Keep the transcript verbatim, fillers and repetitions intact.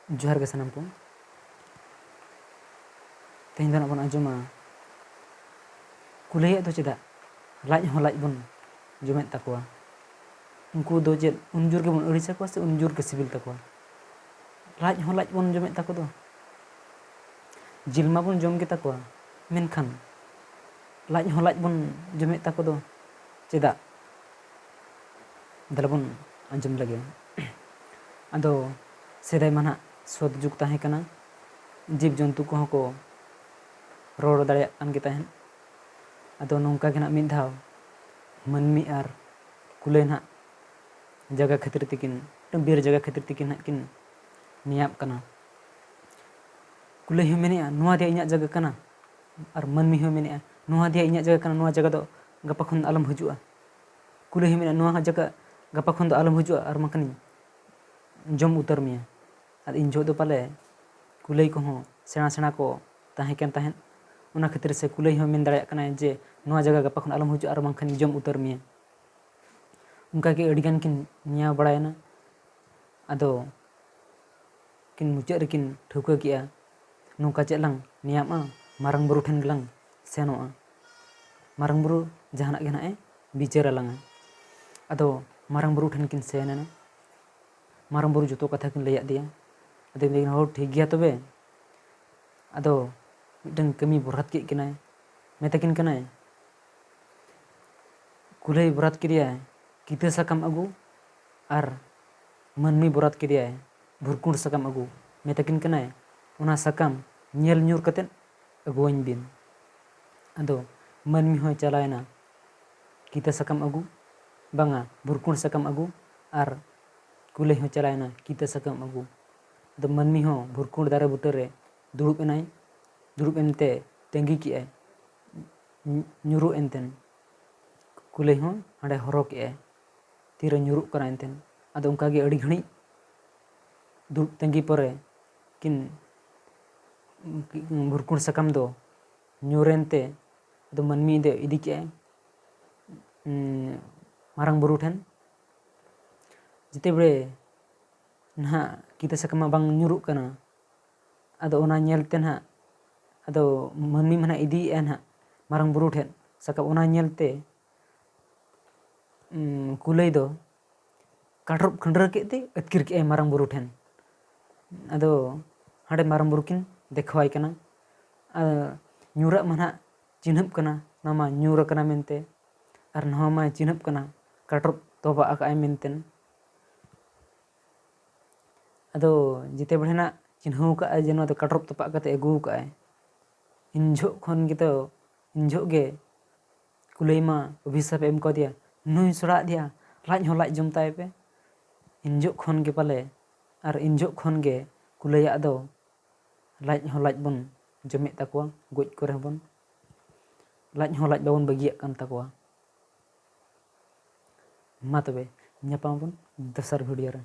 ᱡᱚᱦᱟᱨ ᱜᱮ ᱥᱟᱱᱟᱢ ᱠᱚ᱾ ᱛᱮᱦᱮᱧ ᱫᱚ ᱱᱟᱜ ᱵᱚᱱ ᱟᱸᱡᱚᱢᱟ, ᱠᱩᱞᱟᱹᱭᱟᱜ ᱫᱚ ᱪᱮᱫᱟᱜ ᱞᱟᱡ ᱦᱚᱸ ᱞᱟᱡ ᱵᱚᱱ ᱡᱚᱢᱮᱫ ᱛᱟᱠᱚᱣᱟ? ᱩᱱᱠᱩ ᱫᱚ ᱪᱮᱫ ᱩᱱ ᱡᱳᱨ ᱜᱮᱵᱚᱱ ᱟᱹᱲᱤᱥ ᱟᱠᱚᱣᱟ ᱥᱮ ᱩᱱ ᱡᱳᱨ ᱜᱮ ᱥᱤᱵᱤᱞ ᱛᱟᱠᱚᱣᱟ? ᱞᱟᱡ ᱦᱚᱸ ᱞᱟᱡ ᱵᱚᱱ ᱡᱚᱢᱮᱫ ᱛᱟᱠᱚ ᱫᱚ᱾ ᱡᱤᱞ ᱢᱟᱵᱚᱱ ᱡᱚᱢ ᱜᱮ ᱛᱟᱠᱚᱣᱟ, ᱢᱮᱱᱠᱷᱟᱱ ᱞᱟᱡ ᱦᱚᱸ ᱞᱟᱡ ᱵᱚᱱ ᱡᱚᱢᱮᱫ ᱛᱟᱠᱚ ᱫᱚ ᱪᱮᱫᱟᱜ? ᱫᱮᱞᱟ ᱵᱚᱱ ᱟᱸᱡᱚᱢ ᱞᱮᱜᱮ᱾ ᱟᱫᱚ ᱥᱮᱫᱟᱭ ᱢᱟ ᱱᱟᱦᱟᱜ ᱥᱚᱛ ᱡᱩᱜᱽ ᱛᱟᱦᱮᱸ ᱠᱟᱱᱟ, ᱡᱤᱵᱽ ᱡᱚᱱᱛᱩ ᱠᱚᱦᱚᱸ ᱠᱚ ᱨᱚᱲ ᱫᱟᱲᱮᱭᱟᱜ ᱠᱟᱱ ᱜᱮ ᱛᱟᱦᱮᱸᱫ᱾ ᱟᱫᱚ ᱱᱚᱝᱠᱟ ᱜᱮ ᱱᱟᱜ ᱢᱤᱫ ᱫᱷᱟᱣ ᱢᱟᱹᱱᱢᱤ ᱟᱨ ᱠᱩᱞᱟᱹᱭ ᱱᱟᱦᱟᱜ ᱡᱟᱭᱜᱟ ᱠᱷᱟᱹᱛᱤᱨ ᱛᱮᱠᱤᱱ, ᱵᱤᱨ ᱡᱟᱭᱜᱟ ᱠᱷᱟᱹᱛᱤᱨ ᱛᱮᱠᱤᱱ ᱱᱟᱦᱟᱜ ᱠᱤᱱ ᱱᱮᱭᱟᱵ ᱠᱟᱱᱟ᱾ ᱠᱩᱞᱟᱹᱭ ᱦᱚᱸ ᱢᱮᱱᱮᱜᱼᱟ, "ᱱᱚᱣᱟ ᱫᱚ ᱤᱧᱟᱹᱜ ᱡᱟᱭᱜᱟ ᱠᱟᱱᱟ", ᱟᱨ ᱢᱟᱹᱱᱢᱤ ᱦᱚᱸ ᱢᱮᱱᱮᱜᱼᱟ, "ᱱᱚᱣᱟ ᱫᱚ ᱤᱧᱟᱹᱜ ᱡᱟᱭᱜᱟ ᱠᱟᱱᱟ, ᱱᱚᱣᱟ ᱡᱟᱭᱜᱟ ᱫᱚ ᱜᱟᱯᱟ ᱠᱷᱚᱱ ᱫᱚ ᱟᱞᱚᱢ ᱦᱤᱡᱩᱜᱼᱟ᱾" ᱠᱩᱞᱟᱹᱭ ᱦᱚᱸ ᱢᱮᱱᱮᱜᱼᱟ, "ᱱᱚᱣᱟ ᱦᱚᱸ ᱡᱟᱭᱜᱟ ᱜᱟᱯᱟ ᱠᱷᱚᱱ ᱫᱚ ᱟᱞᱚᱢ ᱦᱤᱡᱩᱜᱼᱟ, ᱟᱨ ᱵᱟᱝᱠᱷᱟᱱᱤᱧ ᱡᱚᱢ ᱩᱛᱟᱹᱨ ᱢᱮᱭᱟ᱾" ᱟᱨ ᱤᱧ ᱡᱚᱦᱚᱜ ᱫᱚ ᱯᱟᱞᱮ ᱠᱩᱞᱟᱹᱭ ᱠᱚᱦᱚᱸ ᱥᱮᱬᱟ ᱥᱮᱬᱟ ᱠᱚ ᱛᱟᱦᱮᱸ ᱠᱟᱱ ᱛᱟᱦᱮᱸᱫ᱾ ᱚᱱᱟ ᱠᱷᱟᱹᱛᱤᱨ ᱥᱮ ᱠᱩᱞᱟᱹᱭ ᱦᱚᱸ ᱢᱮᱱ ᱫᱟᱲᱮᱭᱟᱜ ᱠᱟᱱᱟᱭ ᱡᱮ, "ᱱᱚᱣᱟ ᱡᱟᱭᱜᱟ ᱜᱟᱯᱟ ᱠᱷᱚᱱ ᱟᱞᱚᱢ ᱦᱤᱡᱩᱜᱼᱟ, ᱟᱨ ᱵᱟᱝᱠᱷᱟᱱᱤᱧ ᱡᱚᱢ ᱩᱛᱟᱹᱨ ᱢᱮᱭᱟ᱾" ᱚᱱᱠᱟ ᱜᱮ ᱟᱹᱰᱤ ᱜᱟᱱ ᱠᱤᱱ ᱱᱮᱭᱟᱣ ᱵᱟᱲᱟᱭᱮᱱᱟ᱾ ᱟᱫᱚ ᱠᱤᱱ ᱢᱩᱪᱟᱹᱫ ᱨᱮᱠᱤᱱ ᱴᱷᱟᱹᱣᱠᱟᱹ ᱠᱮᱜᱼᱟ, ᱱᱚᱝᱠᱟ ᱪᱮᱫ ᱞᱟᱝ ᱱᱮᱭᱟᱢᱚᱜᱼᱟ, ᱢᱟᱨᱟᱝ ᱵᱩᱨᱩ ᱴᱷᱮᱱ ᱜᱮᱞᱟᱝ ᱥᱮᱱᱚᱜᱼᱟ᱾ ᱢᱟᱨᱟᱝ ᱵᱩᱨᱩ ᱡᱟᱦᱟᱱᱟᱜ ᱜᱮ ᱱᱟᱦᱟᱜ ᱮ ᱵᱤᱪᱟᱹᱨ ᱟᱞᱟᱝᱟ᱾ ᱟᱫᱚ ᱢᱟᱨᱟᱝ ᱵᱩᱨᱩ ᱴᱷᱮᱱ ᱠᱤᱱ ᱥᱮᱱ ᱮᱱᱟ᱾ ᱢᱟᱨᱟᱝ ᱵᱩᱨᱩ ᱡᱚᱛᱚ ᱠᱟᱛᱷᱟ ᱠᱤᱱ ᱞᱟᱹᱭᱟᱫ ᱫᱮᱭᱟ᱾ ᱟᱫᱚ ᱢᱮᱱᱫᱟ, "ᱦᱳ, ᱴᱷᱤᱠ ᱜᱮᱭᱟ ᱛᱚᱵᱮ᱾" ᱟᱫᱚ ᱢᱤᱫᱴᱟᱝ ᱠᱟᱹᱢᱤ ᱵᱚᱨᱟᱫ ᱠᱮᱫ ᱠᱤᱱᱟᱭ, ᱢᱮᱛᱟ ᱠᱤᱱ ᱠᱟᱱᱟᱭ, ᱠᱩᱞᱟᱹᱭ ᱵᱚᱨᱟᱫ ᱠᱮᱫᱮᱭᱟᱭ ᱠᱤᱛᱟᱹ ᱥᱟᱠᱟᱢ ᱟᱹᱜᱩ, ᱟᱨ ᱢᱟᱹᱱᱢᱤ ᱵᱚᱨᱟᱫ ᱠᱮᱫᱮᱭᱟᱭ ᱵᱷᱩᱨᱠᱩᱸᱰ ᱥᱟᱠᱟᱢ ᱟᱹᱜᱩ᱾ ᱢᱮᱛᱟ ᱠᱤᱱ ᱠᱟᱱᱟᱭ, "ᱚᱱᱟ ᱥᱟᱠᱟᱢ ᱧᱮᱞ ᱧᱩᱨ ᱠᱟᱛᱮᱫ ᱟᱹᱜᱩᱣᱟᱹᱧ ᱵᱤᱱ᱾" ᱟᱫᱚ ᱢᱟᱹᱱᱢᱤ ᱦᱚᱸᱭ ᱪᱟᱞᱟᱣᱮᱱᱟ ᱠᱤᱛᱟᱹ ᱥᱟᱠᱟᱢ ᱟᱹᱜᱩ, ᱵᱟᱝᱟ, ᱵᱷᱩᱨᱠᱩᱸᱰ ᱥᱟᱠᱟᱢ ᱟᱹᱜᱩ, ᱟᱨ ᱠᱩᱞᱟᱹᱭ ᱦᱚᱸ ᱪᱟᱞᱟᱣᱮᱱᱟ ᱠᱤᱛᱟᱹ ᱥᱟᱠᱟᱢ ᱟᱹᱜᱩ᱾ ᱟᱫᱚ ᱢᱟᱹᱱᱢᱤ ᱦᱚᱸ ᱵᱷᱩᱨᱠᱩᱸᱰ ᱫᱟᱨᱮ ᱵᱩᱴᱟᱹ ᱨᱮ ᱫᱩᱲᱩᱵ ᱮᱱᱟᱭ᱾ ᱫᱩᱲᱩᱵ ᱮᱱᱛᱮ ᱛᱟᱺᱜᱤ ᱠᱮᱜᱼᱟᱭ, ᱧᱩ-, ᱧᱩᱨᱩᱜ ᱮᱱᱛᱮᱱ᱾ ᱠᱩᱞᱟᱹᱭ ᱦᱚᱸ ᱦᱟᱸᱰᱮ ᱦᱚᱨᱦᱚ ᱠᱮᱜᱼᱟᱭ, ᱛᱤᱨᱮ ᱧᱩᱨᱩᱜ ᱠᱟᱱᱟ ᱮᱱᱛᱮᱱ᱾ ᱟᱫᱚ ᱚᱱᱠᱟ ᱜᱮ ᱟᱹᱰᱤ ᱜᱷᱟᱹᱲᱤᱡ ᱫᱩᱲᱩᱵ ᱛᱟᱺᱜᱤ ᱯᱚᱨᱮ ᱠᱤᱱ, ᱵᱷᱩᱨᱠᱩᱸᱰ ᱥᱟᱠᱟᱢ ᱫᱚ ᱧᱩᱨᱮᱱ ᱛᱮ ᱟᱫᱚ ᱢᱟᱹᱱᱢᱤ ᱫᱚ ᱤᱫᱤ ᱠᱮᱜᱼᱟᱭ, ᱩᱸ, ᱢᱟᱨᱟᱝ ᱵᱩᱨᱩ ᱴᱷᱮᱱ᱾ ᱡᱮᱛᱮ ᱵᱮᱲᱮ ᱱᱟᱦᱟᱜ ᱠᱤᱛᱟᱹ ᱥᱟᱠᱟᱢ ᱢᱟ ᱵᱟᱝ ᱧᱩᱨᱩᱜ ᱠᱟᱱᱟ᱾ ᱟᱫᱚ ᱚᱱᱟ ᱧᱮᱞ ᱛᱮ ᱱᱟᱦᱟᱜ, ᱟᱫᱚ ᱢᱟᱹᱱᱢᱤ ᱢᱟ ᱱᱟᱦᱟᱜ ᱤᱫᱤᱭᱮᱫᱼᱟ ᱱᱟᱦᱟᱜ ᱢᱟᱨᱟᱝ ᱵᱩᱨᱩ ᱴᱷᱮᱱ ᱥᱟᱠᱟᱢ, ᱚᱱᱟ ᱧᱮᱞ ᱛᱮ ᱩᱸ, ᱠᱩᱞᱟᱹᱭ ᱫᱚ ᱠᱟᱴᱨᱚᱯ ᱠᱷᱟᱹᱱᱰᱨᱟᱹ ᱠᱮᱫ ᱛᱮ ᱟᱹᱛᱠᱤᱨ ᱠᱮᱫᱼᱟᱭ ᱢᱟᱨᱟᱝ ᱵᱩᱨᱩ ᱴᱷᱮᱱ᱾ ᱟᱫᱚ ᱦᱟᱸᱰᱮ ᱢᱟᱨᱟᱝ ᱵᱩᱨᱩ ᱠᱤᱱ ᱫᱮᱠᱷᱟᱣᱟᱭ ᱠᱟᱱᱟ᱾ ᱟᱨ ᱧᱩᱨᱟᱜ ᱢᱟ ᱱᱟᱦᱟᱜ ᱪᱤᱱᱦᱟᱹᱯ ᱠᱟᱱᱟ, ᱱᱚᱣᱟ ᱢᱟ ᱧᱩᱨ ᱟᱠᱟᱱᱟ ᱢᱮᱱᱛᱮ, ᱟᱨ ᱱᱚᱣᱟ ᱢᱟ ᱪᱤᱱᱦᱟᱹᱯ ᱠᱟᱱᱟ ᱠᱟᱴᱨᱚᱯ ᱛᱚᱯᱟᱜ ᱟᱠᱟᱫᱼᱟᱭ ᱢᱮᱱᱛᱮ᱾ ᱟᱫᱚ ᱡᱮᱛᱮ ᱵᱮᱲᱟ ᱱᱟᱜ ᱪᱤᱱᱦᱟᱹᱣ ᱠᱟᱜᱼᱟᱭ ᱡᱮ ᱱᱚᱣᱟ ᱫᱚ ᱠᱟᱴᱨᱚᱯ ᱛᱚᱯᱟᱜ ᱠᱟᱛᱮ ᱟᱹᱜᱩ ᱠᱟᱜᱼᱟᱭ, ᱤᱱ ᱡᱚᱦᱚᱜ ᱠᱷᱚᱱ ᱜᱮᱛᱚ, ᱤᱱ ᱡᱚᱦᱚᱜ ᱜᱮ ᱠᱩᱞᱟᱹᱭ ᱢᱟ ᱚᱵᱷᱤᱥᱟᱯ ᱮ ᱮᱢ ᱠᱟᱣᱫᱮᱭᱟ, ᱱᱩᱭ ᱥᱚᱲᱟ ᱟᱫᱮᱭᱟ, ᱞᱟᱡ ᱦᱚᱸ ᱞᱟᱡ ᱡᱚᱢ ᱛᱟᱭ ᱯᱮ᱾ ᱤᱱ ᱡᱚᱦᱚᱜ ᱠᱷᱚᱱ ᱜᱮ ᱯᱟᱞᱮ, ᱟᱨ ᱤᱱ ᱡᱚᱦᱚᱜ ᱠᱷᱚᱱ ᱜᱮ ᱠᱩᱞᱟᱹᱭᱟᱜ ᱫᱚ ᱞᱟᱡ ᱦᱚᱸ ᱞᱟᱡ ᱵᱚᱱ ᱡᱚᱢᱮᱫ ᱛᱟᱠᱚᱣᱟ, ᱜᱚᱡ ᱠᱚᱨᱮ ᱦᱚᱸᱵᱚᱱ, ᱞᱟᱡ ᱦᱚᱸ ᱞᱟᱡ ᱵᱟᱵᱚᱱ ᱵᱟᱹᱜᱤᱭᱟᱜ ᱠᱟᱱ ᱛᱟᱠᱚᱣᱟ᱾ ᱢᱟ ᱛᱚᱵᱮ, ᱧᱟᱯᱟᱢ ᱟᱵᱚᱱ ᱫᱚᱥᱟᱨ video ᱨᱮ᱾